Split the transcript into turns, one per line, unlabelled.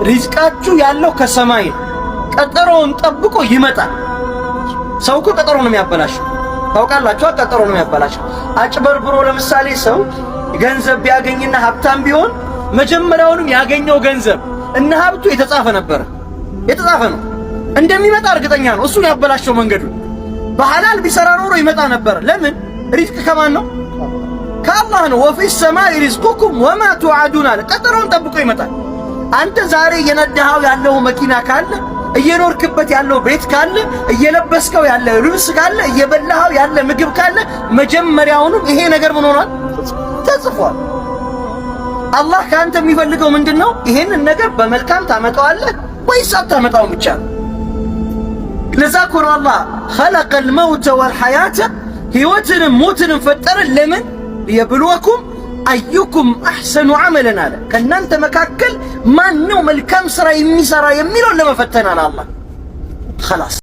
ሪዝቃችሁ ያለው ከሰማይ ነው። ቀጠሮውን ጠብቆ ይመጣል። ሰው እኮ ቀጠሮ ነው የሚያበላሸው። ታውቃላችሁ፣ ቀጠሮ ነው የሚያበላሸው። አጭበርብሮ ለምሳሌ ሰው ገንዘብ ቢያገኝና ሀብታም ቢሆን መጀመሪያውንም ያገኘው ገንዘብ እና ሀብቱ የተጻፈ ነበረ፣ የተጻፈ ነው። እንደሚመጣ እርግጠኛ ነው። እሱን ያበላሸው መንገዱ። በሐላል ቢሰራ ኖሮ ይመጣ ነበር። ለምን? ሪዝቅ ከማን ነው? ከአላህ ነው። وفي السماء رزقكم وما توعدون አለ። ቀጠሮውን ጠብቆ ይመጣል። አንተ ዛሬ እየነዳኸው ያለው መኪና ካለ፣ እየኖርክበት ያለው ቤት ካለ፣ እየለበስከው ያለ ልብስ ካለ፣ እየበላኸው ያለ ምግብ ካለ መጀመሪያውንም ይሄ ነገር ምን ሆኗል? ተጽፏል። አላህ ከአንተ የሚፈልገው ምንድን ነው? ይሄንን ነገር በመልካም ታመጣዋለህ ወይስ አታመጣውም ብቻ ነው። ለዛ እኮ ነው አላህ خلق الموت والحياة፣ ህይወትንም ሞትንም ፈጠረ። ለምን? ليبلوكم أيكم أحسن عملا አለ። ከእናንተ መካከል ማን ነው መልካም ስራ የሚሰራ የሚለውን ለመፈተን አለ አላህ። خلاص።